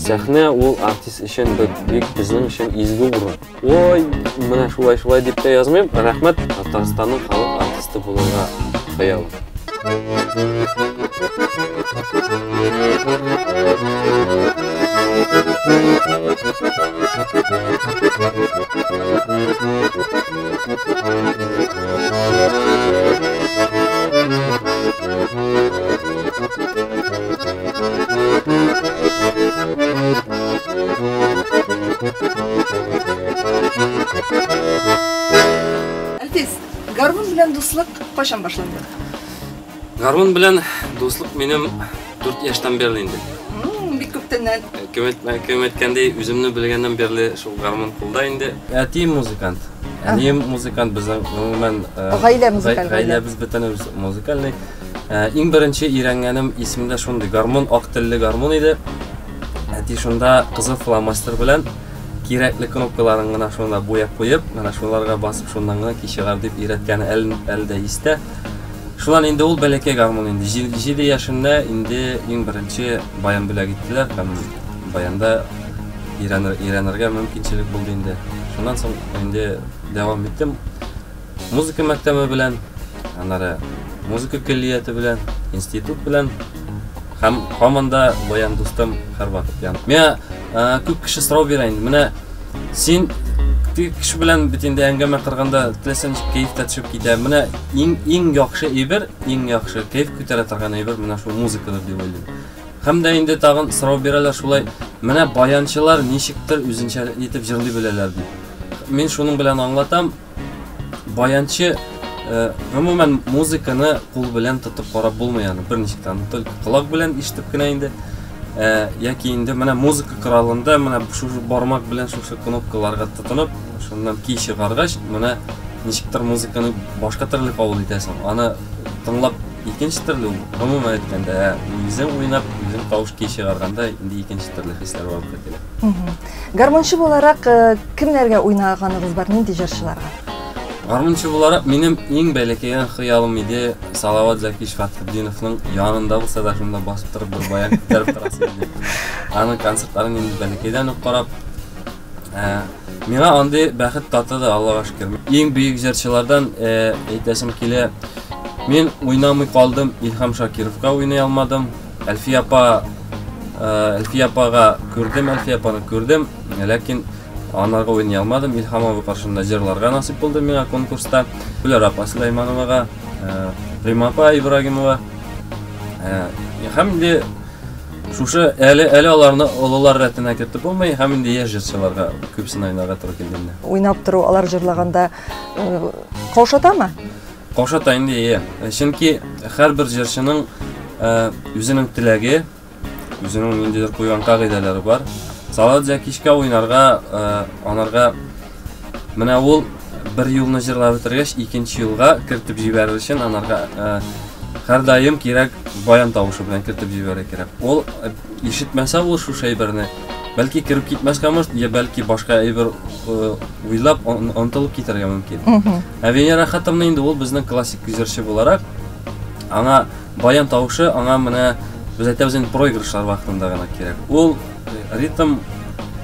Сәхнә ул артист өчен бик безнең өчен изге урын. Ой, менә шулай шулай дип тә язмыйм. Рәхмәт, Татарстанның халык артисты булырга хыялым. Әлфис, гармун белән дуслык кайчан башланды? Гармун белән дуслык минем 4 яшьтән бирле инде. Бик күптәннән. Кем әйткәндәй, үземне белгәннән бирле шул гармун кулда инде. Әтием музыкант. Әнием музыкант, безнең гомумән гаилә музыкаль. Гаиләбез бөтенебез музыкальный. Иң беренче өйрәнгәнем исемдә шундый гармун, ак телле гармун иде. Әти шунда кызыл фломастер белән кирәкле кнопкаларын гына шунда буяп куеп, менә шуларга басып шуннан гына көй чыгар дип өйрәткәне әле дә истә. Шуннан инде ул бәләкәй гармун инде. 7 яшендә инде иң беренче баян бүләк иттеләр һәм баянда өйрәнергә мөмкинчелек булды инде. Шуннан соң инде дәвам иттем. Музыка мәктәбе белән, аннары музыка көллияте белән, институт белән һәм һаман да баян дустым һәрвакыт ян. Миңа күп кеше сорау бирә инде. Менә син теге кеше белән бит инде әңгәмә корганда теләсә ничек кәеф тә төшеп китә. Менә иң яхшы әйбер, иң яхшы кәеф күтәрә торган әйбер менә шул музыкадыр дип уйлыйм. Һәм дә инде тагын сорау бирәләр шулай, менә баянчылар ничектер үзенчәлекле итеп җырлый беләләр дип. Мин шуның белән аңлатам, баянчы гомумән музыканы кул белән тотып карап булмый аны, берничек тә, аны только колак белән ишетеп кенә инде. Яки инде менә музыка коралында менә шушы бармак белән шушы кнопкаларга тотынып, шуннан көй чыгаргач, менә ничектер музыканы башка төрле кабул итәсең. Аны тыңлап икенче төрле ул, гомумән әйткәндә, үзең уйнап, үзең тавыш көй чыгарганда инде икенче төрле хисләр барлыкка килә. Гармунчы буларак кемнәргә уйнаганыгыз бар, нинди җырчыларга? Гармунчы буларак минем иң бәләкәйдән хыялым иде Салават Зәкич Фәтхетдиновның янында булса да шунда басып торып бер баян күтәреп торасы иде. Аның концертларын инде бәләкәйдән үк карап, миңа андый бәхет татыды, Аллага шөкер. Иң бөек җырчылардан әйтәсем килә, мин уйнамый калдым, Илһам Шакировка уйный алмадым. Әлфия апа, Әлфия апага күрдем, Әлфия апаны күрдем, ләкин анарга уйный алмадым. Илһам абый каршында җырларга насыйп булды миңа конкурста. Гүләр апа Сөләймановага, Рима апа Ибрагимова. Һәм инде шушы әле аларны олылар рәтенә кертеп булмый, һәм инде яшь җырчыларга күбесен уйнарга туры килде инде. Уйнап тору алар җырлаганда каушатамы? Каушата инде, ие. Чөнки һәрбер җырчының үзенең теләге, үзенең ниндидер куйган кагыйдәләре бар. Салават Зәкичкә уйнарга, анарга менә ул бер юлны җырлап бетергәч, икенче юлга кертеп җибәрер өчен анарга һәрдаим кирәк баян тавышы белән кертеп җибәрергә кирәк. Ул ишетмәсә ул шушы әйберне, бәлки кереп китмәскә может, я бәлки башка әйбер уйлап онытылып китәргә мөмкин. Ә Венера Хатовна инде ул безнең классик җырчы буларак, аңа баян тавышы, аңа менә без әйтәбез инде проигрышлар вакытында гына кирәк. Ул ритм,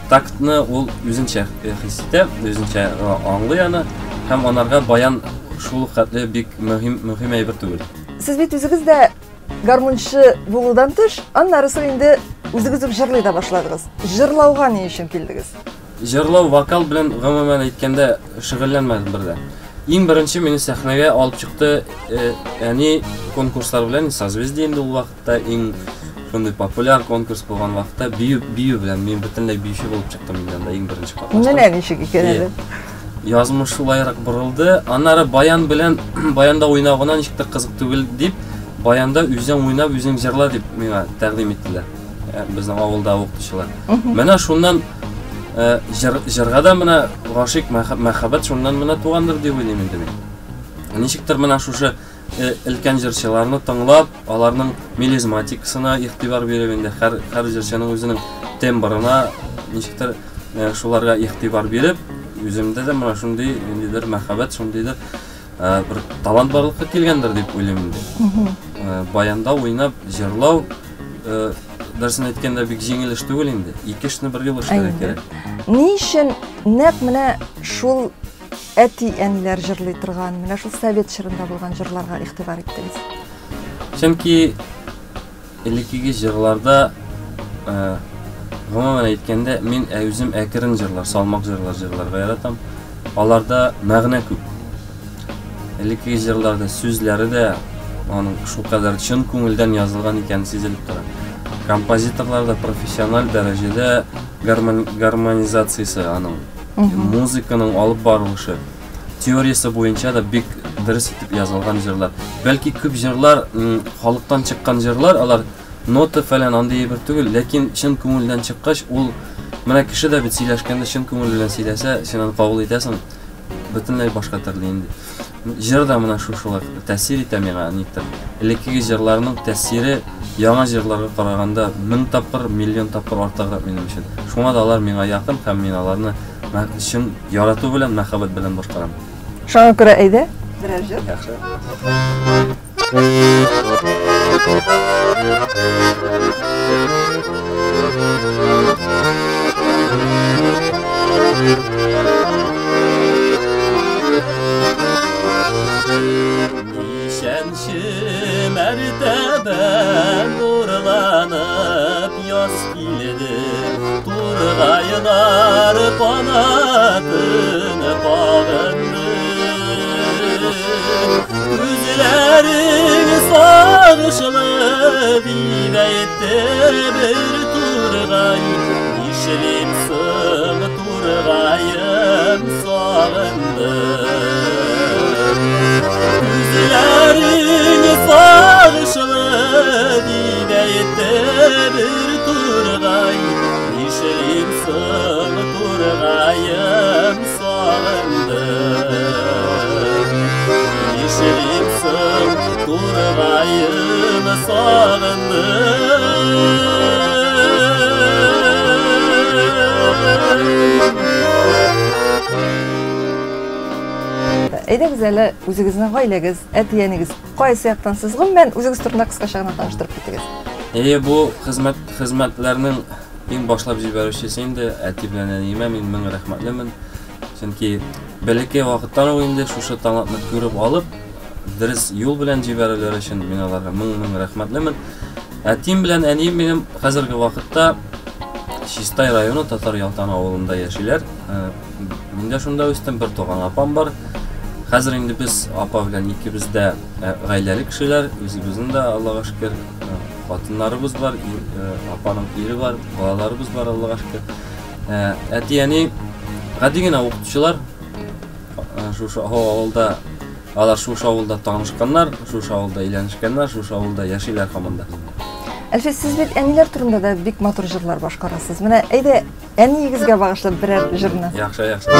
тактны ул үзенчә хис итә, үзенчә аңлый аны, һәм анарга баян шул хәтле бик мөһим әйбер түгел. Сез бит үзегез дә гармунчы булудан тыш, аннары соң инде үзегез үк җырлый да башладыгыз. Җырлауга ни өчен килдегез? Җырлау, вокал белән гомумән әйткәндә шөгыльләнмәдем бер дә. Иң беренче мине сәхнәгә алып чыкты әни конкурслар белән, Созвездие инде ул вакытта иң шундый популяр конкурс булган вакытта бию белән мин бөтенләй биюче булып чыктым инде анда иң беренче катнаштым. Менә ничек икән әле. Язмыш шулайрак борылды. Аннары баян белән баянда уйнау гына ничектер кызык түгел дип, баянда үзең уйнап, үзең җырла дип миңа тәкъдим иттеләр. Безнең авылда укытучылар. Менә шуннан җырга да менә гашыйк мәхәббәт шуннан менә тугандыр дип уйлыйм инде мин. Ничектер менә шушы өлкән җырчыларны тыңлап, аларның мелизматикасына игътибар биреп инде һәр җырчының үзенең тембрына ничектер шуларга игътибар биреп, үземдә дә менә шундый ниндидер мәхәббәт, шундыйдыр бер талант барлыкка килгәндер дип уйлыйм инде. Баянда уйнап, җырлау дөресен әйткәндә, бик җиңел эш түгел инде. Ике эшне бер юлы эшләргә кирәк. Ни өчен нәкъ менә шул әти-әниләр җырлый торган, менә шул совет чорында булган җырларга игътибар иттегез? Чөнки элеккеге җырларда, гомумән әйткәндә, мин үзем әкрен җырлар, салмак җырлар җырларга яратам. Аларда мәгънә күп. Элеккеге җырларда сүзләре дә аның шулкадәр чын күңелдән язылган икәне сизелеп тора. Композиторлар да профессиональ дәрәҗәдә гармонизациясе аның, музыканың алып барылышы, теориясе буенча да бик дөрес итеп язылган җырлар. Бәлки күп җырлар, халыктан чыккан җырлар, алар нота фәлән андый әйбер түгел, ләкин чын күңелдән чыккач, ул менә кеше дә бит сөйләшкәндә чын күңел белән сөйләсә, син аны кабул итәсең, бөтенләй башка төрле инде. Җыр да менә шушылай тәэсир итә миңа, никтер. Элеккеге җырларның тәэсире яңа җырларга караганда мең тапкыр, миллион тапкыр артыграк минем өчен. Шуңа да алар миңа якын һәм мин аларны чын ярату белән, мәхәббәт белән башкарам. Шуңа күрә әйдә, берәр җыр. Яхшы. Ничәнче мәртәбә нурланып яз килде, тургайлар канатын кагынды. Күзләрең сагышлы дип әйтте бер тургай, нишлим соң тургаем сагынды. Күзләрең сагышлы дип әйтте бер тургай, нишлим соң тургаем сагынды. Нишлим соң тургаем сагынды. Әйдәгез әле үзегезнең гаиләгез, әти-әнигез кайсы яктан сез, гомумән үзегез турында кыскача гына таныштырып китегез. Әйе, бу хезмәтләрнең иң башлап җибәрүчесе инде әти белән әниемә мин мең рәхмәтлемен. Чөнки бәләкәй вакыттан ук инде шушы талантны күреп алып, дөрес юл белән җибәрүләре өчен мин аларга мең-мең рәхмәтлемен. Әтием белән әнием минем хәзерге вакытта Чистай районы Татар Ялтаны авылында яшиләр. Мин дә шунда үстем, бер туган апам бар. Хәзер инде без апа белән икебез дә гаиләле кешеләр, үзебезнең дә Аллага шөкер хатыннарыбыз бар, апаның ире бар, балаларыбыз бар, Аллага шөкер. Әти-әни гади генә укытучылар. Шушы авылда, алар шушы авылда танышканнар, шушы авылда өйләнешкәннәр, шушы авылда яшиләр һаман да. Әлфис, сез бит әниләр турында да бик матур җырлар башкарасыз. Менә әйдә әниегезгә багышлап берәр җырны. Яхшы, яхшы.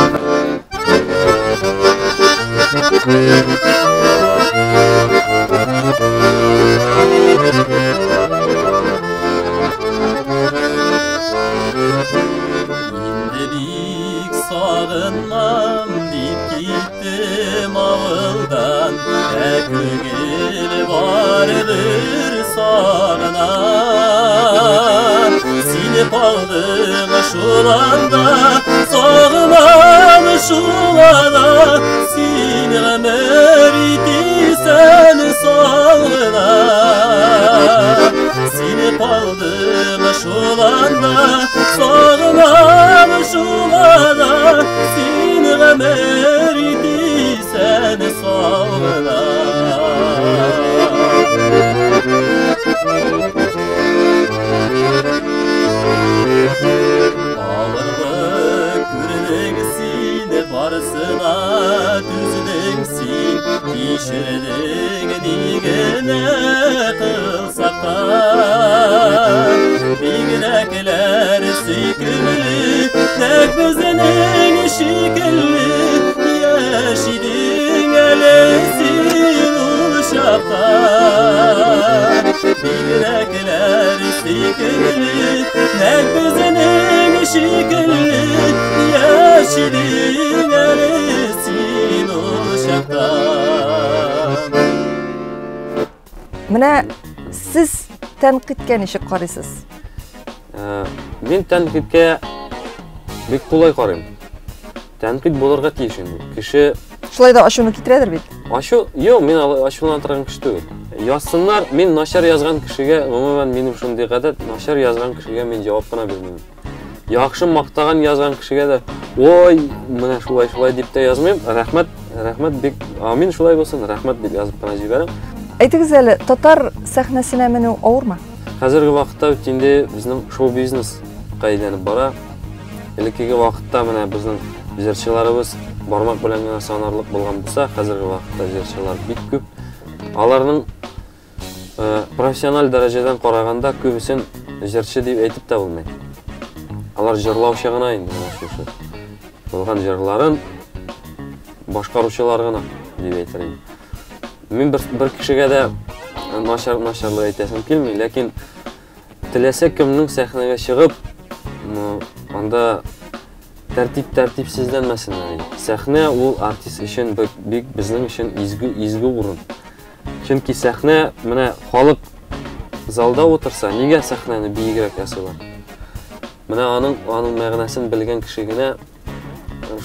Инде бик сагынмам дип киттем авылдан, ә күңел барыбер сагына. Сине калдым шуланда, сагынам шулада, син гомер итисән сагына. Сине калдым шуланда, сагынам шулада, син гомер итисән сагына. Авырлык күрдең син, барысына түздең син, кичердең ни генә кылсак та. Бигрәкләр сөйкемле, нәкъ безнең шикелле, яшь идең әле син ул чакта. Бигрәкләр сөйкемле, нәкъ безнең шикелле, яшь идең әле син ул чакта. Менә сез тәнкыйтькә ничек карыйсыз? Мин тәнкыйтькә бик кулай карыйм. Тәнкыйть булырга тиеш инде. Кеше Шулай да ачуны китерәдер бит. Ачу, юк, мин ачулана торган кеше түгел. Язсыннар, мин начар язган кешегә, гомумән, минем шундый гадәт, начар язган кешегә мин җавап кына бирмим. Яхшы мактаган язган кешегә дә, ой, менә шулай шулай дип тә язмыйм. Рәхмәт, рәхмәт бик, амин шулай булсын, рәхмәт дип язып кына җибәрәм. Әйтегез әле, татар сәхнәсенә менү авырмы? Хәзерге вакытта бит инде безнең шоу-бизнеска әйләнеп бара. Элеккеге вакытта менә безнең җырчыларыбыз бармак белән генә санарлык булган булса, хәзерге вакытта җырчылар бик күп. Аларның профессиональ дәрәҗәдән караганда күбесен җырчы дип әйтеп тә булмый. Алар җырлаучы гына инде менә шушы. Булган җырларын башкаручылар гына дип әйтер идем. Мин бер кешегә дә начарлык әйтәсем килми, ләкин теләсә кемнең сәхнәгә чыгып, анда тәртип-тәртипсезләнмәсеннәр иде. Сәхнә ул артист өчен бик безнең өчен изге урын. Чөнки сәхнә, менә халык залда утырса, нигә сәхнәне биегрәк ясыйлар? Менә аның мәгънәсен белгән кеше генә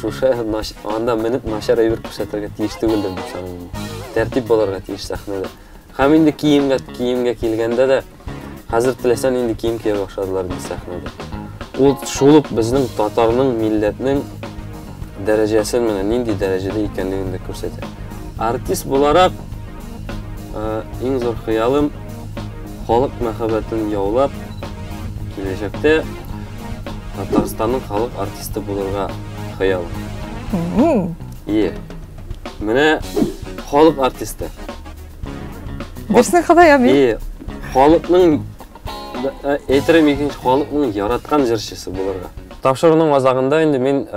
шушы анда менеп начар әйбер күрсәтергә тиеш түгелдер дип саныйм. Тәртип булырга тиеш сәхнәдә. Һәм инде киемгә килгәндә дә хәзер теләсә нинди кием кия башладылар инде сәхнәдә. Ул шул ук безнең татарның, милләтнең дәрәҗәсен менә нинди дәрәҗәдә икәнлеген дә күрсәтә. Артист буларак, иң зур хыялым халык мәхәббәтен яулап, киләчәктә Татарстанның халык артисты булырга хыялым. Ие. Менә халык артисты. Бирсен Ходай, амин. Ие. Халыкның, әйтерем икенче, халыкның яраткан җырчысы булырга. Тапшыруның азагында инде мин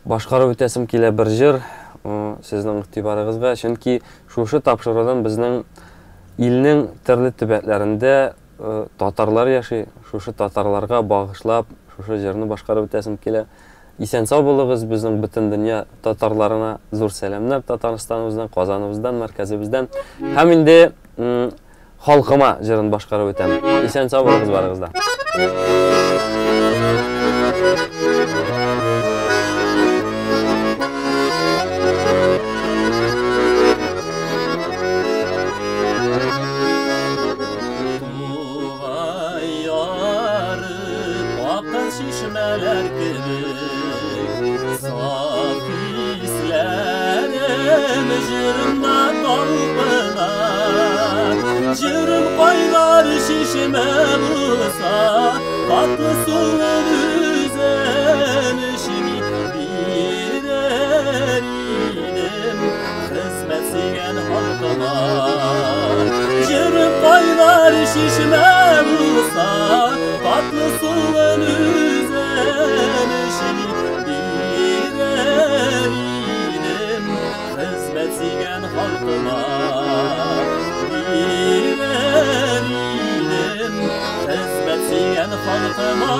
башкарып үтәсем килә бер җыр сезнең игътибарыгызга, чөнки шушы тапшырудан безнең илнең төрле төбәкләрендә татарлар яши, шушы татарларга багышлап, шушы җырны башкарып үтәсем килә. Исән-сау булыгыз, безнең бөтен дөнья татарларына зур сәламнәр Татарстаныбыздан, Казаныбыздан, мәркәзебездән. Һәм инде халкыма җырын башкарып үтәм. Исән-сау булыгыз барыгыз да. Чишмәләр кебек саф хисләрем җырымда талпына. Җырым кайнар чишмә булса, татлы суын үзен эчми бирер идем хезмәт сөйгән халкыма. Җырым кайнар чишмә булса, татлы суын үзен эчми бирер идем хезмәт сөйгән халкыма. Бирер идем хезмәт сөйгән халкыма.